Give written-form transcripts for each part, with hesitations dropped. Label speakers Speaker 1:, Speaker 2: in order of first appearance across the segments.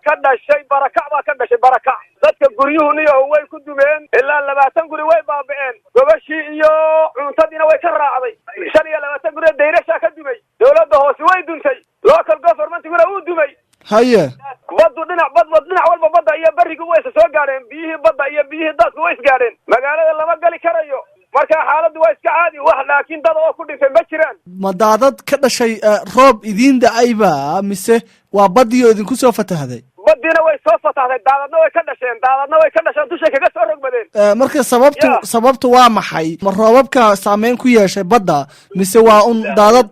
Speaker 1: Ka dhashay barakac baa ka dhashay barakac. Dadka guryuhu niyo way ku dumeen, ilaa 20 guri way baaba'een. Gobashii iyo cuntadiina way ka raacday. 25 guri dayrashaa ka dumay. Dowladda hoose way duntay, local governmentiguna wuu dumay. Baddu dhinac bad dhinac walba badda iyo berigu way isa soo gaadheen. Biyihii badda iyo biyihii daadku way isgaadheen. Magaalada lama gali karayo. Marka xaaladdu waa iska caadi wax, laakiin dad oo ku dhintay ma jiraan.
Speaker 2: Ma daadad ka dhashay roob idiin da-ayba mise waa baddii oo idinku soo fatahday?
Speaker 1: Baddiina way soo fatahday, daadadna way ka dhasheen, daadadna way ka dhasheen, dushay kaga soo rogmadeen.
Speaker 2: Marka sababtu sababtu waa maxay? Ma roobabka saameyn ku yeeshay badda mise waa un daadad?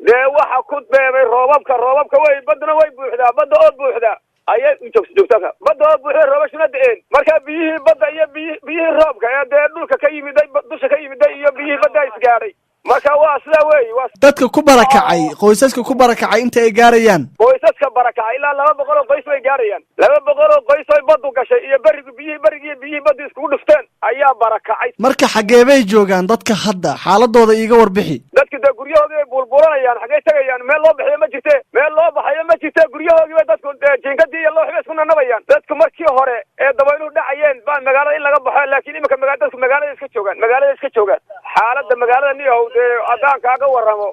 Speaker 1: Dee waxa ku beebay roobabka. Roobabka way, badduna way buuxdaa. Badda oo buuxda ayay joog joogtaa, badda oo buuxda, roobashuna da-een. Marka biyihii badda iyo biyihii roobka ee dee dhulka ka yimiday, dusha ka yimiday, iyo biyihii badda isgaadhay. Marka waa sidaa weyi, waa
Speaker 2: Dadka ku barakacay, qoysaska ku barakacay, inta ay gaarayaan?
Speaker 1: Qoysaska barakacay ilaa 200 oo qoys way gaarayaan. 200 oo qoys oy baddu gashay iyo berigu, biyihii berigi iyo biyihii baddu iskugu dhufteen ayaa barakacay.
Speaker 2: Marka xaggee bay joogaan dadka hadda? Xaaladooda iiga warbixi.
Speaker 1: Dadki dee guryahoodii bay buulbuulanayaan. Xaggay tegayaan? Meel loo bixiyo ma jirte, meel loo baxayo ma jirte. Guryahoodii bay dadku jiinkadii iyo looxi bay isku nanabayaan. Dadku markii hore ee dabayluhu dhacayeen baa magaalada in laga baxo, laakiin iminka dadku magaalada iska joogaan, magaalada iska joogaan. Xaaladda magaalada niyahow, dee haddaan kaaga warramo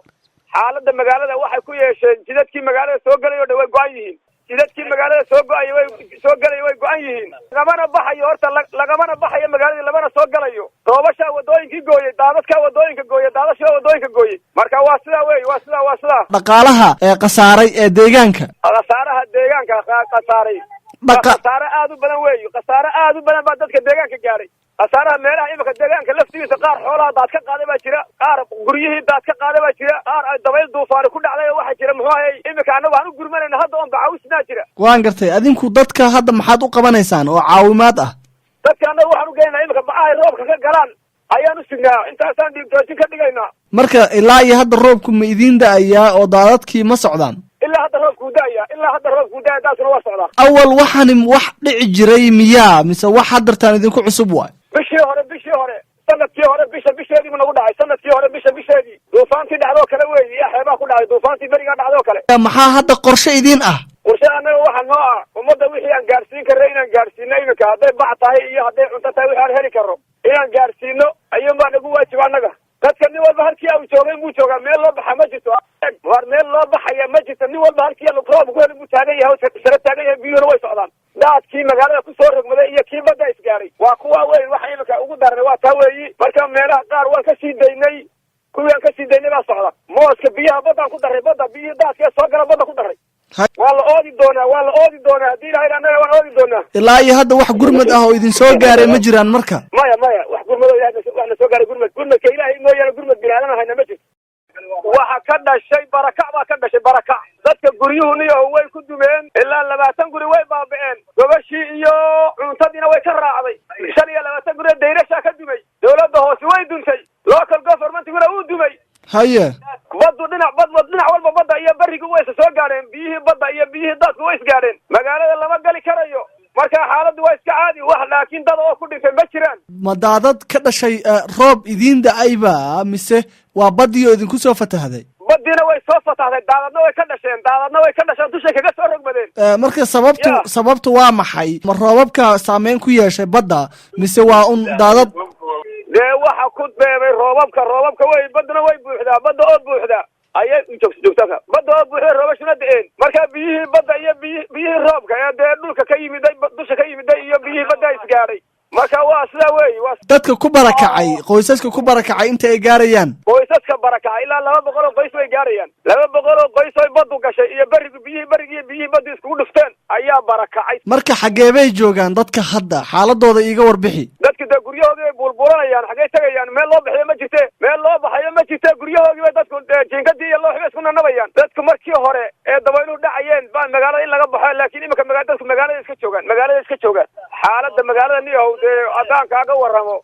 Speaker 1: xaaladda magaalada, waxay ku yeesheen jidadkii magaalada soo gelay oo dhan way go-an yihiin. Jidadkii magaalada soo go-ay way soo gelay way go-an yihiin. Lagamana baxayo horta, lagamana baxayo magaaladii, lamana soo galayo. Roobashaa wadooyinkii gooyey, daadadkaa wadooyinka gooyey, daadashaa wadooyinka gooyey. Marka waa sidaa wey, waa sidaa, waa sidaa.
Speaker 2: Dhaqaalaha ee khasaaray ee deegaanka?
Speaker 1: Khasaaraha deegaanka khasaaray waa khasaare aad u badan weey. Khasaare aad u badan baa dadka deegaanka gaadhay. Khasaaraha meelaha imika deegaanka laftigiisa, qaar xoolaha daad ka qaaday baa jira, qaar guryihii daad ka qaaday baa jira, qaar ay dabayl duufaani ku dhacday oo waxaa jira, muxuu ahayy, imika annagu aan u gurmanayna hadda oon bacawsnaa jira.
Speaker 2: Waan gartay. Adinku dadka hadda maxaad u qabanaysaan oo caawimaad ah?
Speaker 1: Dadka annaga waxaan u geynaynaa imika bacahay roobka ka galaan ayaan u sugnaa. Intaasaan dhiigjoojin ka dhigaynaa.
Speaker 2: Marka ilaa iyo hadda roobku ma idiin da-ayaa oo daadadkii ma socdaan?
Speaker 1: Ilaa hadda roobkuu da-aya, ilaa hadda roobkuu da-aya, daasuna waa socdaa.
Speaker 2: Awal waxani wax dhici jiray miyaa mise wax haddartaan idinku cusub waay?
Speaker 1: Bishii hore, bishii hore, sanadkii hore bisha bisheedii bu nagu dhacay. Sanadkii hore bisha bisheedii duufaantii dhacdoo kale weyi iyo xeebaha ku dhacday, duufaantii berigaa dhacdoo kale.
Speaker 2: Maxaa hadda qorshe idiin ah?
Speaker 1: Qorshe annaga waxa noo ah ummadda wixii aan gaadhsiin karno inaan gaadhsiino. Iminka hadday bac tahay iyo hadday cunto tahay, wixii aan heli karno inaan gaadhsiino ayuun baa nagu waajiba annaga. Dadka nin walba halkii au joogay buu joogaa. Meel loo baxa ma jirto. War meel loo baxaya ma jirto. Nin walba halkii roob ku heli buu taagan yahay, sare taagan yahay. Biyuhuna way socdaan. Daadkii magaalada kusoo rogmaday iyo kii badda isgaaray waa kuwa wey. Waxa iminka ugu daranay waa taa weeyi. Marka meelaha qaar waan kasii daynay, kuwii aan kasii daynay baa socda. Mooska biyaha baddaan ku darray, badda biyihii daadkee soo gala badda ku darray. Waa la oodi doonaa, waa la oodi doonaa haddii Ilahay annaga waan oodi doonaa.
Speaker 2: Ilaa iyo hadda wax gurmad ah oo idin soo gaaray ma jiraan marka?
Speaker 1: Maya, maya, wax gurmado Ilahay wax na soo gaaray, gurmad, gurmadka Ilaahay mooyaane, gurmad bini aadam hayna ma jirto. Waxa ka dhashay barakac baa ka dhashay barakac. Dadka guryuhu niyo way ku dumeen, ilaa 20 guri way baaba'een. Gobashii iyo cuntadiina way ka raacday. 25 guri dayrashaa ka dumay. Dowladda hoose way duntay, local governmentiguna wuu dumay. Baddu dhinac bad dhinac walba badda iyo berigu way isa soo gaadheen. Biyihii badda iyo biyihii daadku way isgaadheen. Magaalada lama gali karayo. Marka xaaladdu waa iska caadi wax, laakiin dad oo ku dhintay ma jiraan.
Speaker 2: Ma daadad ka dhashay roob idiin da-ayba mise waa baddii oo idinku soo fatahday?
Speaker 1: Baddiina way soo fatahday, daadadna way ka dhasheen, daadadna way ka dhasheen, dushay kaga soo rogmadeen.
Speaker 2: Marka sababtu sababtu waa maxay? Ma roobabka saameyn ku yeeshay badda mise waa un daadad?
Speaker 1: Dee waxa ku beebay roobabka. Roobabka way, badduna way buuxdaa. Badda oo buuxda ayay joog joogtaa, badda oo buuxda, roobashuna da-een. Marka biyihii badda iyo biyihii roobka ee dee dhulka ka yimiday, dusha ka yimiday, iyo biyihii badda isgaadhay. Marka waa sidaa weyi, waa
Speaker 2: Dadka ku barakacay, qoysaska ku barakacay, inta ay gaarayaan?
Speaker 1: Qoysaska barakacay ilaa 200 oo qoys way gaarayaan. 200 oo qoys oy baddu gashay iyo berigu, biyihii berigi iyo biyihii baddu iskugu dhufteen ayaa barakacay.
Speaker 2: Marka xaggee bay joogaan dadka hadda? Xaaladooda iiga warbixi.
Speaker 1: Dadki dee guryahoodii bay buulbuulanayaan. Xaggay tegayaan? Meel loo bixiyo ma jirte, meel loo baxayo ma jirte. Guryahoodii bay dadku jiinkadii iyo looxi bay isku nanabayaan. Dadku markii hore ee dabayluhu dhacayeen baa magaalada in laga baxo, laakiin iminka dadku magaalada iska joogaan, magaalada iska joogaan. Xaaladda magaalada niyahow, dee haddaan kaaga warramo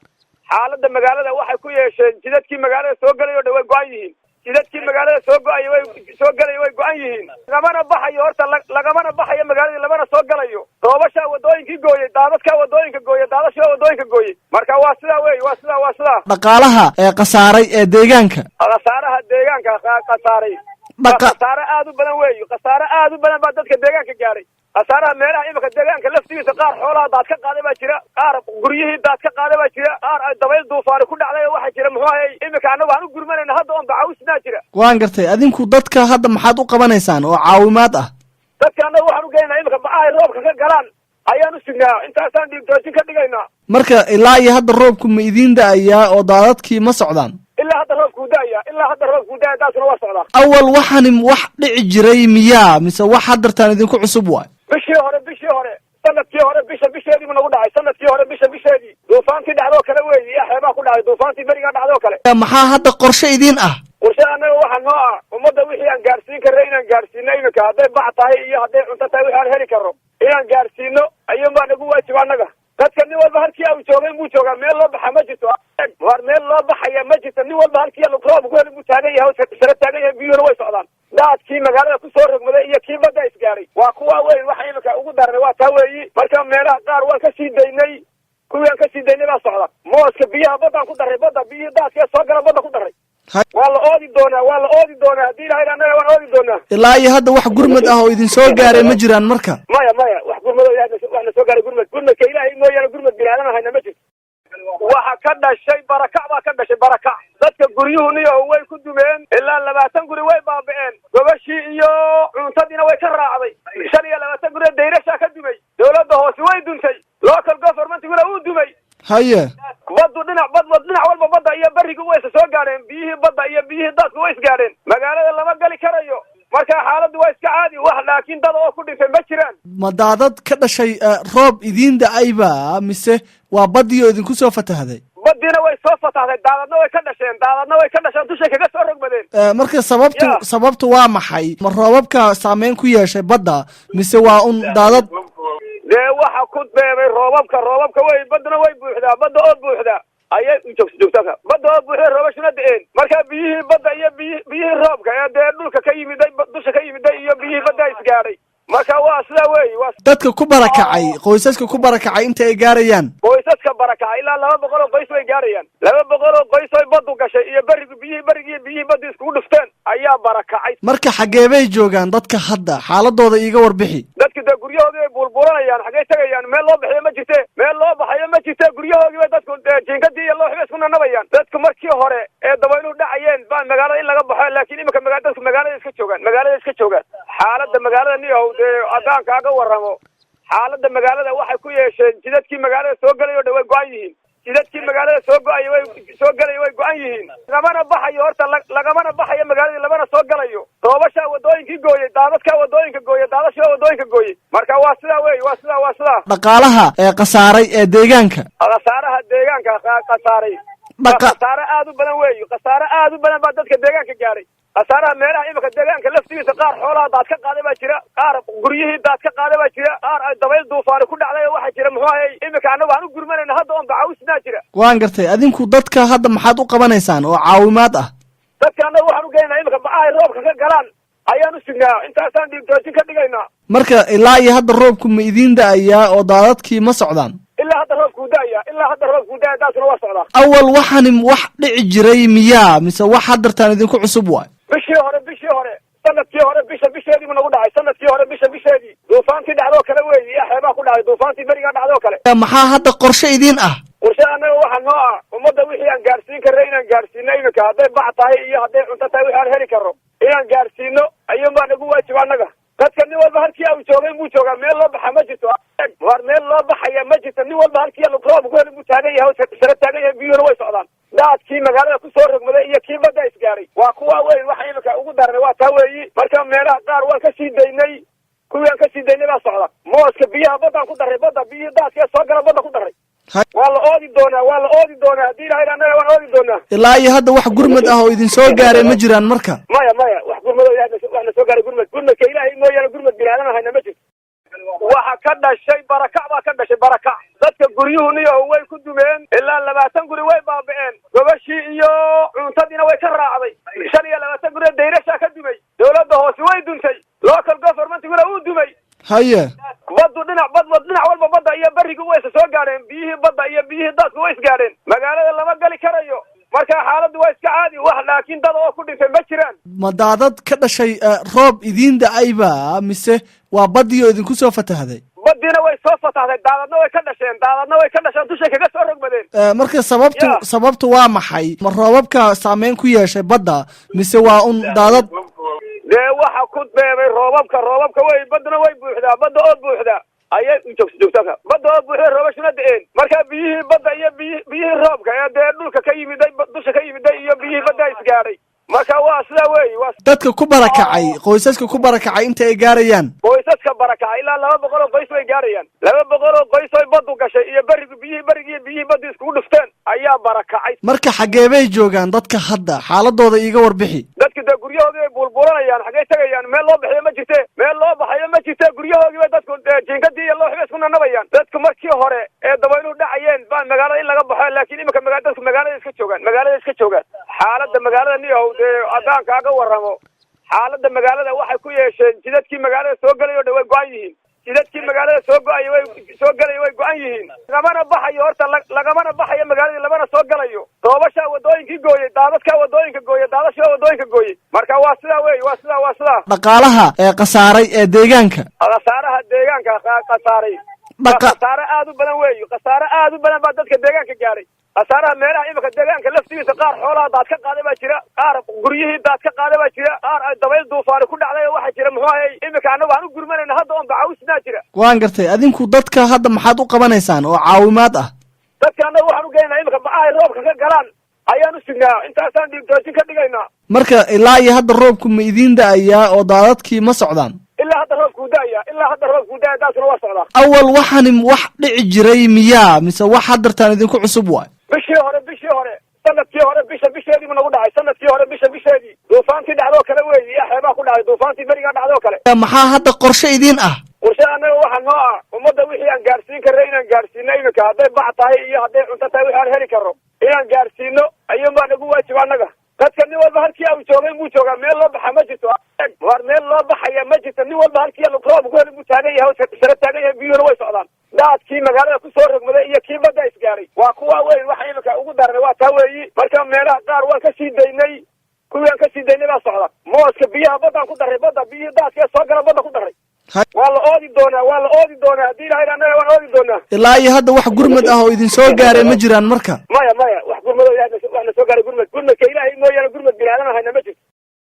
Speaker 1: xaaladda magaalada, waxay ku yeesheen jidadkii magaalada soo gelay oo dhan way go-an yihiin. Jidadkii magaalada soo go-ay way soo gelay way go-an yihiin. Lagamana baxayo horta, lagamana baxayo magaaladii, lamana soo galayo. Roobashaa wadooyinkii gooyey, daadadkaa wadooyinka gooyey, daadashaa wadooyinka gooyey. Marka waa sidaa wey, waa sidaa, waa sidaa.
Speaker 2: Dhaqaalaha ee khasaaray ee deegaanka?
Speaker 1: Khasaaraha deegaanka khasaaray waa khasaare aad u badan weey. Khasaare aad u badan baa dadka deegaanka gaadhay. Khasaaraha meelaha iminka deegaanka laftigiisa qaar xoolaha daad ka qaaday baa jira, qaar guryihii daad ka qaaday baa jira, qaar ay dabayl duufaani ku dhacday oo waxaa jira, muxuu ahayy, iminka annagu aan u gurmanayna hadda oon bacawsnaa jira.
Speaker 2: Waan gartay. Adinku dadka hadda maxaad u qabanaysaan oo caawimaad ah?
Speaker 1: Dadka annagu waxaan u geynaynaa iminka bacahay roobka ka galaan ayaan u sugnaa, intaasaan dhiigjoojin ka dhigaynaa.
Speaker 2: Marka ilaa iyo hadda roobku ma idiin da-ayaa oo daadadkii ma socdaan?
Speaker 1: Ilaa hadda roobkuu da-aya, ilaa hadda roobkuu da-aya, daasuna waa socdaa.
Speaker 2: Awal waxani wax dhici jiray miyaa, mise wax haddartaan idinku cusub waay?
Speaker 1: Bishii hore, sanadkii hore bisha bisheediibu nagu dhacay. Sanadkii hore bisha bisheedii duufaantii dhacdoo kale weeyi, iyo xeebaha ku dhacday duufaantii berigaa dhacdoo kale.
Speaker 2: Maxaa hadda qorshe idiin ah?
Speaker 1: Qorshe annaga waxaa noo ah ummadda wixii aan gaadhsiin karra inaan gaadhsiino. Iminka hadday bac tahay iyo hadday cunto tahay, wixii aan heli karro inaan gaadhsiino ayuun baa nagu waajiba annaga. Dadka nin walba halkii au joogay buu joogaa, meel loo baxa ma jirto. Waar meel loo baxaya ma jirto. Nin walba halkii roob ku heli buu taagan yahay, sare taagan yahay, biyuhuna way socdaan. Daadkii magaalada kusoo rogmaday iyo kii badda isgaaray waa kuwa weyn. Waxa iminka ugu daranay waa taa weeyi. Marka meelaha qaar waan kasii daynay, kuwii aan kasii daynay baa socda. Mooska biyaha baddaan ku darray, badda biyihii daadkee soo gala badda ku darray. Waa la oodi doonaa, waa la oodi doonaa haddii Ilahay annaga waan oodi doonaa.
Speaker 2: Ilaa iyo hadda wax gurmad ah oo idin soo gaaray ma jiraan marka?
Speaker 1: Maya, maya, wax gurmado Ilahay wax na soo gaaray, gurmad, gurmadka Ilaahay mooyaane, gurmad bini aadan hayna ma jirto. Waxa ka dhashay barakac baa ka dhashay, barakac. Dadka guryuhu niyo way ku dumeen, ilaa 20 guri way baaba'een, gobashii iyo cuntadiina way ka raacday. 25 guri dayrashaa ka dumay, dawladda hoose way duntay, local governmentiguna wuu dumay. Baddu dhinac bad dhinac walba badda iyo berigu waysa soo gaadheen, biyihii badda iyo biyihii daadku way isgaadheen. Magaalada lama gali karayo. Marka xaaladdu waa iska caadi wax, laakiin dad oo ku dhintay ma jiraan.
Speaker 2: Ma daadad ka dhashay roob idiin da-ayba, mise waa baddii oo idinku soo fatahday?
Speaker 1: Baddiina way soo fatahday, daadadna way ka dhasheen, daadadna way ka dhasheen, dushay kaga soo rogmadeen.
Speaker 2: Marka sababtu sababtu waa maxay? Ma roobabka saameyn ku yeeshay badda, mise waa un daadad?
Speaker 1: Dee waxa ku beebay roobabka, roobabka way, badduna way buuxdaa. Badda oo buuxda ayay joog joogtaa, badda oo buuxda, roobashuna da-een. Marka biyihii badda iyo biyihii roobka ee dee dhulka ka yimiday, dusha ka yimiday, iyo biyihii badda isgaadhay. Marka waa sidaa weyi, waa
Speaker 2: Dadka ku barakacay, qoysaska ku barakacay inta ay gaarayaan?
Speaker 1: Qoysaska barakacay ilaa 200 oo qoys way gaarayaan. 200 oo qoys oy baddu gashay iyo berigu, biyihii berigii biyihii baddu iskugu dhufteen ayaa barakacay.
Speaker 2: Marka xaggee bay joogaan dadka hadda? Xaaladooda iiga warbixi.
Speaker 1: Dadki dee guryahoodii bay buurbuuranayaan. Xaggay tegayaan? Meel loo bixiyo ma jirte, meel loo baxayo ma jirte. Guryahoodii bay dadku jiinkadii iyo looxii bay isku nanabayaan. Dadku markii hore ee dabayluhu dhacayeen baa magaalada in laga baxo, laakiin iminka dadku magaalada iska joogaan, magaalada iska joogaan. Xaaladda magaalada niyahow, dee haddaan kaaga warramo xaaladda magaalada, waxay ku yeesheen jidadkii magaalada soo gelay oo dhan way go-an yihiin. Jidadkii magaalada soo go-ay way soo gelaya way go-an yihiin. Lagamana baxayo horta, lagamana baxayo magaaladii, lamana soo galayo. Roobashaa wadooyinkii gooyey, daadadkaa wadooyinka gooyey, daadashaa wadooyinka gooyey. Marka waa sidaa wey, waa sidaa, waa sidaa.
Speaker 2: Dhaqaalaha ee khasaaray ee deegaanka?
Speaker 1: Khasaaraha deegaanka khasaaray waa khasaare aad u badan weey. Khasaare aad u badan baa dadka deegaanka gaadhay. Khasaaraha meelaha iminka deegaanka laftigiisa qaar xoolaha daad ka qaaday baa jira, qaar guryihii daad ka qaaday baa jira, qaar ay dabayl duufaani ku dhacday oo waxaa jira, muxuu ahayy, iminka annagu aan u gurmanayna hadda oon bacawsnaa jira.
Speaker 2: Waan gartay. Adinku dadka hadda maxaad u qabanaysaan oo caawimaad ah?
Speaker 1: Dadka annagu waxaan u geynaynaa iminka bacahay roobka ka galaan ayaan u sugnaa, intaasaan dhiigjoojin ka dhigaynaa.
Speaker 2: Marka ilaa iyo hadda roobku ma idiin da-ayaa oo daadadkii ma socdaan?
Speaker 1: Ilaa hadda roobkuu da-aya, ilaa hadda roobkuu da-aya, daasuna waa socdaa.
Speaker 2: Awal waxani wax dhici jiray miyaa, mise wax haddartaan idinku cusub waay?
Speaker 1: Bishii hore, sanadkii hore bisha bisheediibu nagu dhacay. Sanadkii hore bisha bisheedii duufaantii dhacdoo kale weeyi, iyo xeebaha ku dhacday duufaantii berigaa dhacdoo kale.
Speaker 2: Maxaa hadda qorshe idiin ah?
Speaker 1: Qorshe annaga waxaa noo ah ummadda wixii aan gaadhsiin karra inaan gaadhsiino. Iminka hadday bac tahay iyo hadday cunto tahay, wixii aan heli karro inaan gaadhsiino ayuun baa nagu waajiba annaga. Dadka nin walba halkii au joogay buu joogaa, meel loo baxa ma jirto. Waar meel loo baxaya ma jirto. Nin walba halkii roob ku heli buu taagan yahay, sare taagan yahay, biyuhuna way socdaan. Daadkii magaalada kusoo rogmaday iyo kii badda isgaaray waa kuwa weyn. Waxa iminka ugu daranay waa taa weeyi. Marka meelaha qaar waan kasii daynay, kuwii aan kasii daynay baa socda. Mooska biyaha baddaan ku darray, badda biyihii daadkee soo gala badda ku darray. Waa la oodi doonaa, waa la oodi doonaa haddii Ilahay annaga waan oodi doonaa.
Speaker 2: Ilaa iyo hadda wax gurmad ah oo idin soo gaaray ma jiraan marka?
Speaker 1: Maya, maya, wax gurmado Ilahay wax na soo gaaray, gurmad, gurmadka Ilaahay mooyaane, gurmad bini aadan hayna ma jirto. Waxa ka dhashay barakac baa ka dhashay, barakac. Dadka guryuhu niyo way ku dumeen, ilaa 20 guri way baaba'een, gobashii iyo cuntadiina way ka raacday. 25 guri dayrashaa ka dumay, dawladda hoose way duntay, local governmentiguna wuu dumay. Baddu dhinac bad dhinac walba badda iyo berigu waysa soo gaadheen, biyihii badda iyo biyihii daadku way isgaadheen. Magaalada lama gali karayo. Marka xaaladdu waa iska caadi wax, laakiin dad oo ku dhintay ma jiraan.
Speaker 2: Ma daadad ka dhashay roob idiin da-ayba, mise waa baddii oo idinku soo fatahday?
Speaker 1: Baddiina way soo fatahday, daadadna way ka dhasheen, daadadna way ka dhasheen, dushay kaga soo rogmadeen.
Speaker 2: Marka sababtu sababtu waa maxay? Ma roobabka saameyn ku yeeshay badda mise waa un daadad?
Speaker 1: Dee waxa ku beebay roobabka, roobabka way, badduna way buuxdaa, badda oo buuxda ayay joog joogtaka, badda oo buuxda, roobashuna da'een. Marka biyihii badda iyo biyihii roobka ee dee dhulka ka yimiday, dusha ka yimiday iyo biyihii badda isgaadhay. Marka waa sidaa weyi, waa
Speaker 2: Dadka ku barakacay, qoysaska ku barakacay, inta ay gaarayaan?
Speaker 1: Qoysaska barakacay ilaa 200 oo qoys bay gaarayaan. 200 oo qoys oy baddu gashay iyo berigu, biyihii berigi iyo biyihii baddu iskugu dhufteen ayaa barakacay.
Speaker 2: Marka xaggee bay joogaan dadka hadda? Xaaladooda iiga warbixi.
Speaker 1: Dadki dee guryahoodii bay buulbuulanayaan. Xaggay tegayaan? Meel loo bixiyo ma jirte, meel loo baxayo ma jirte. Guryahoodii bay dadku jiinkadii iyo looxi bay isku nanabayaan. Dadku markii hore ee dabayluhu dhacayeen baa magaalada in laga baxo, laakiin iminka dadku magaalada iska joogaan, magaalada iska joogaan. Xaaladda magaalada, niyahow, dee haddaan kaaga warramo xaaladda magaalada, waxay ku yeesheen jidadkii magaalada soo gelay oo dhan way go'an yihiin. Jidadkii magaalada soo go'ay way soo gelay way go'an yihiin. Lagamana baxayo horta, lagamana baxayo magaaladii, lamana soo galayo. Roobashaa wadooyinkii gooyey, daadadkaa wadooyinka gooyey, daadashaa wadooyinka gooyey. Marka waa sidaa wey, waa sidaa, waa sidaa.
Speaker 2: Dhaqaalaha ee khasaaray ee deegaanka?
Speaker 1: Khasaaraha deegaanka khasaaray waa khasaare aad u badan weey. Khasaare aad u badan baa dadka deegaanka gaadhay. Khasaaraha meelaha imika deegaanka laftigiisa, qaar xoolaha daad ka qaaday baa jira, qaar guryihii daad ka qaaday baa jira, qaar ay dabayl duufaani ku dhacday oo waxaa jira, muxuu ahayy, imika annagu aan u gurmanayna hadda oon bacawisnaa jira.
Speaker 2: Waan gartay. Adinku dadka hadda maxaad u qabanaysaan oo caawimaad ah?
Speaker 1: Dadka annagu waxaan u geynaynaa imika bacahay roobka ka galaan ayaan u sugnaa, intaasaan dhiigjoojin ka dhigaynaa.
Speaker 2: Marka ilaa iyo hadda roobku ma idiin da'ayaa oo daadadkii ma socdaan?
Speaker 1: Ilaa hadda roobkuu da'aya, ilaa hadda roobkuu da'aya, daasuna waa socdaa.
Speaker 2: Awal waxani wax dhici jiray miyaa mise wax haddartaan idinku cusub waay?
Speaker 1: Bishii hore, bishii hore, sanadkii hore bisha bisheediibu nagu dhacay. Sanadkii hore bisha bisheedii duufaantii dhacdoo kale weeyi, iyo xeebaha ku dhacday duufaantii berigaa dhacdoo kale.
Speaker 2: Maxaa hadda qorshe idiin ah?
Speaker 1: Qorshe annaga waxaa noo ah ummadda wixii aan gaadhsiin karro inaan gaadhsiino. Iminka hadday bac tahay iyo hadday cunto tahay, wixii aan heli karro inaan gaadhsiino ayuun baa nagu waajiba annaga. Dadka nin walba halkii au joogay buu joogaa. Meel loo baxa ma jirto, war meel loo baxaya ma jirto. Nin walba halkii roob ku heli buu taagan yahay, sare taagan yahay, biyuhuna way socdaan. Daadkii magaalada kusoo rogmaday iyo kii badda isgaaray waa kuwa weyn. Waxa iminka ugu daranay waa taa weeyi. Marka meelaha qaar waan kasii daynay, kuwii aan kasii daynay baa socda. Mooska biyaha baddaan ku darray, badda biyihii daadkee soo gala badda ku darray. Waa la oodi doonaa, waa la oodi doonaa haddii Ilahay, annaga waan oodi doonaa.
Speaker 2: Ilaa iyo hadda wax gurmad ah oo idin soo gaaray ma jiraan marka?
Speaker 1: Maya, maya, wax gurmado Ilahay wax na soo gaaray, gurmad, gurmadka Ilaahay mooyaane, gurmad bini aadam hayna ma jirto.